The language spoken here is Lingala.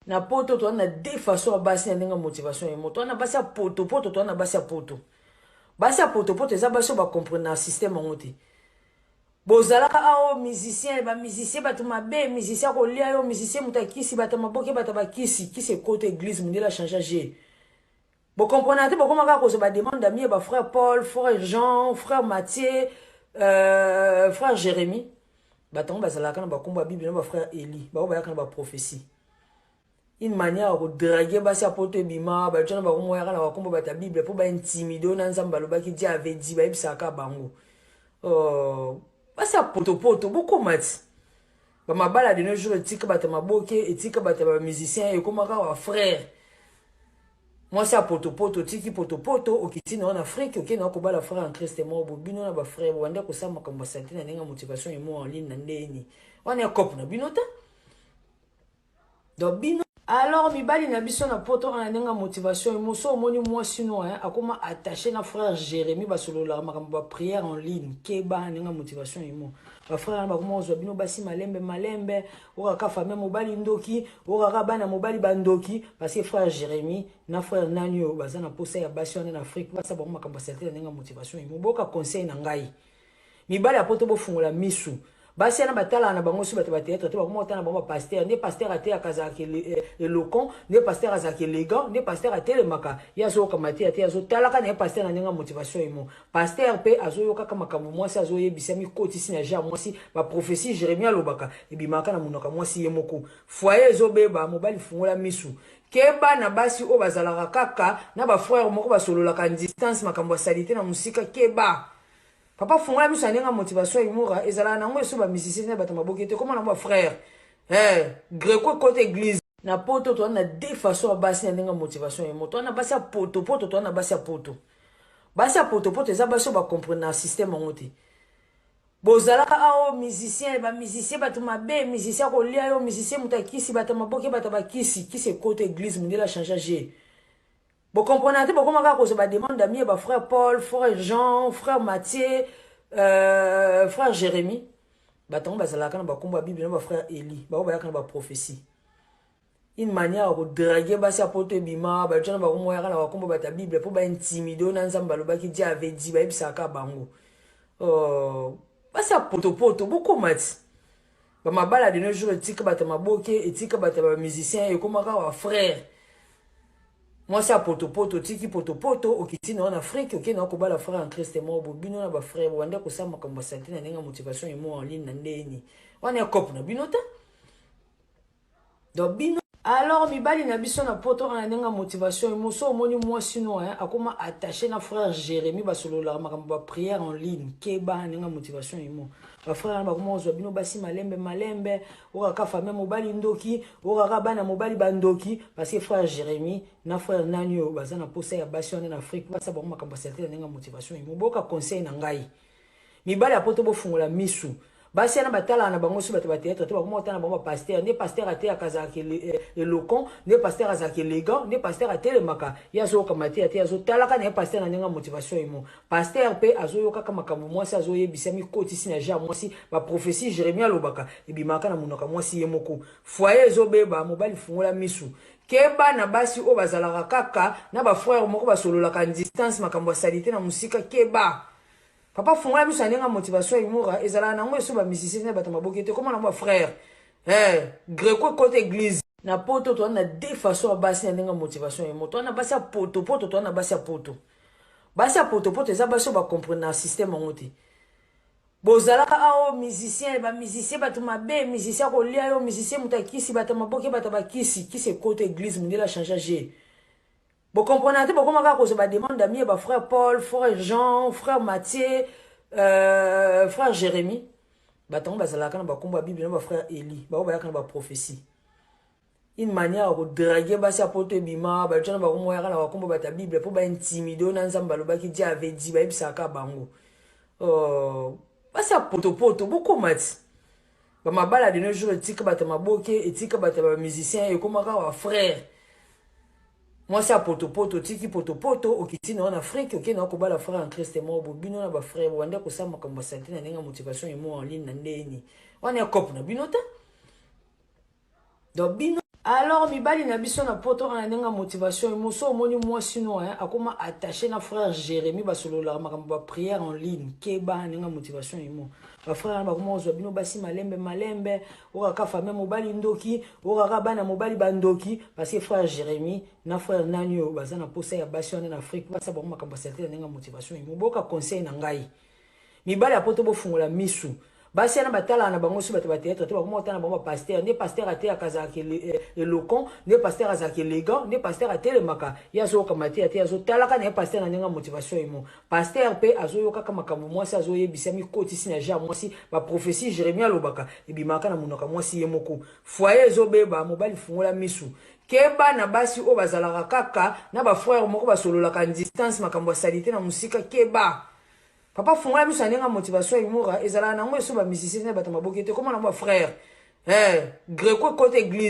Na poto toza na deux façon ya basi na ndenge ya motivation ye moto wana basi ya poto poto toza na basi ya poto basi ya poto poto eza basi oyo bacomprendre na système yango te. Bozalaka awa musicien, ba musicien bato mabe, musicien akolia yo, musicien moto akisi bato maboke, bato bakisi kisi ekota église mondele achange age. Bocomprendre te, bokoma kaka kozwa bademande damie ba frère Paul, frère Jean, frère Mathieu, frère Jérémie. Bato yango bazalaka na bakombo ya Bible na bafrère Eli, bango bayaka na baprophétie, une manière ya kodraguer basi ya poto ebima. Bato wana bakomoyaka na bakombo bato ya Bible mpo baintimide oyo na Nzambe balobaki, Dieu avait dit, bayebisaka bango. Basi ya potopoto bokoma ti bamabala de nos jours etika bato ya maboke, etika bato ya bamusicien, ekomaka bafrère. Mwasi ya potopoto otiki potopoto, okiti na yo na Afrique, okende na kobala frère en Christ moko bo bino na bafrère bobanda kosala makambo ya saleté na ndenge ya motivation emo en ligne na ndeni wana ya cope na bino te. Donc bino alors mibali na biso na poto wana ndenge ya motivation emo so omoni mwasi no akoma attaché na frère Jérémie, basololaka makambo ba prière en ligne, keba na ndenge ya motivation emo. Bafrère wana bakoma kozwa bino basi malembe malembe, okaka famille mobali ndoki, okaka bana mobali bandoki, parce que frère Jérémie na frère nani oyo baza na posa ya basi wana na Afrique, basala bango makambo ya saleté na ndenge ya motivation emo. Boyoka conseil na ngai, mibali ya poto, bofungola misu. Basi wana batalaka na bango so bato bateatre te, bakoma kotala na bango bapaster. Nde paster ateyaka azalaka éloquent, nde paster azalaka élégant, nde paster atelemaka ye azokama te te, azotalaka na ye paster na ndenge ya motivation emo. Paster mpe azoyokaka makambo mwasi azoyebisa, mikotisi na ja mwasi, baprophétie Jérémie alobaka ebimaka na monoko ya mwasi ye moko. Foyer ezobeba. Mobali, fungola misu, keba na basi oyo bazalaka kaka na bafrère moko basololaka distance makambo ya saleté na mosika. Keba papa, fungola miso na ndenge ya motivation imura ezalaka nango eso bamusicien na bato maboke te, koma na bafrère greco ekota église. Na poto toza na deux façon ya basi na ndenge ya motivation ye moto wana basi ya poto poto toza na basi ya poto basi ya poto poto eza basi oyo bacomprendre na système yango te. Bozalaka awa musicien, ba musicien bato mabe, musicien akolia yo, musicien moto akisi bato maboke, bato bakisi kisi ekota église mondele achange age. Bocomprendre te, bokoma kaka kozwa bademande damie bafrère Paul, frère Jean, frère Mathieu, frère Jérémie. Bato yango bazalaka na bakombo ya Bible na bafrère Eli, bango bayaka na baprophétie, une manière ya kodraguer basi ya poto ebima. Bato wana bakomoyaka na bakombo bato ya Bible mpo baintimide oyo na Nzambe balobaki, Dieu avait dit, bayebisaka bango. Basi ya potopoto bokoma ti bamabala de nos jours etika bato ya maboke, etika bato ya bamusicien, ekomaka bafrère. Mwasi ya potopoto otiki potopoto, okiti na yo na Afrique, okende na kobala frère en Christ moko bo bino na bafrère bobanda kosala makambo ya saleté na ndenge ya motivation emo en ligne na ndeni wana ya cope na bino te. Donc bino alors mibali na biso na poto wana ndenge ya motivation emo so omoni mwasi no akoma attaché na frère Jérémie, basololaka makambo ba prière en ligne, keba na ndenge ya motivation emo. Bafrère wana bakoma kozwa bino basi malembe malembe, okaka famille mobali ndoki, okaka bana mobali bandoki, parce que frère Jérémie na frère nani oyo baza na posa ya basi wana na Afrique, basala bango makambo ya saleté na ndenge ya motivation emo. Boyoka conseil na ngai, mibali ya poto, bofungola misu. Basi wana batalaka na bango so bato bateatre te, bakoma kotala na bango bapaster. Nde paster ateyaka azalaka éloquent, nde paster azalaka élégant, nde paster atelemaka ye azokama te te, azotalaka na ye paster na ndenge ya motivation emo. Paster mpe azoyokaka makambo mwasi azoyebisa, mikotisi na ja mwasi, baprophétie Jérémie alobaka ebimaka na monoko ya mwasi ye moko. Foyer ezobeba. Mobali, fungola misu, keba na basi oyo bazalaka kaka na bafrère moko basololaka distance makambo ya saleté na mosika. Keba papa, fungola miso na ndenge ya motivation imura ezalaka nango eso bamusicien na bato maboke te, koma na bafrère greco ekota église. Na poto toza na deux façon ya basi na ndenge ya motivation ye moto wana basi ya poto poto toza na basi ya poto basi ya poto poto eza basi oyo bacomprendre na système yango te. Bozalaka awa musicien, ba musicien bato mabe, musicien akolia yo, musicien moto akisi bato maboke, bato bakisi kisi ekota église mondele achange age. Bocomprendre te, bokoma kaka kozwa bademande damie bafrère Paul, frère Jean, frère Mathieu, frère Jérémie. Bato yango bazalaka na bakombo ya Bible na bafrère Eli, bango bayaka na baprophétie, une manière ya kodraguer basi ya poto ebima. Bato wana bakomoyaka na bakombo bato ya Bible mpo baintimide oyo na Nzambe balobaki, Dieu avait dit, bayebisaka bango. Basi ya potopoto bokoma ti bamabala de nos jours etika bato ya maboke, etika bato ya bamusicien, ekomaka bafrère. Mwasi ya potopoto otiki potopoto, okiti na yo na Afrique, okende na kobala frère en Christ moko bo bino na bafrère bobanda kosala makambo ya saleté na ndenge ya motivation emo en ligne na ndeni wana ya cope na bino te. Donc bino Alors mibali na biso na poto wana, ndenge motivation moso, omoni mwasi no akoma attaché na frère Jérémie, basololaka makambo ba prière en ligne. Keba ndenge motivation imo, bafrère wana bakoma kozwa bino basi malembe malembe. Okaka famille mobali ndoki, okaka bana mobali bandoki, parce que frère Jérémie na frère nani oyo baza na posa ya basi wana na Afrique, basa bango makambo ya saleté na ndenge motivation imo. Boka conseil na ngai, mibali ya poto, bofungola misu. Basi wana batalaka na bango so bato bateatre te, bakoma kotala na bango bapasteur. Nde pasteur ateyaka, azalaka éloquent, nde pasteur azalaka élégant, nde pasteur atelemaka, ye azokama te ate azotalaka na ye pasteur na ndenge ya motivation emo. Pasteur mpe azoyokaka makambo mwasi azoyebisa, mikotisi na genre mwasi. Baprophétie Jérémie alobaka ebimaka na monoko mwasi ye moko. Foyer ezobeba. Mobali, fungola misu, keba na basi oyo bazalaka kaka na bafrère moko, basololaka en distance makambo ya saleté na mosika. Keba, papa, fungola miso ya ndenge motivation imura ezalaka nango. Eso bamusicien na bato maboki te, koma na bafrère greco ekota église.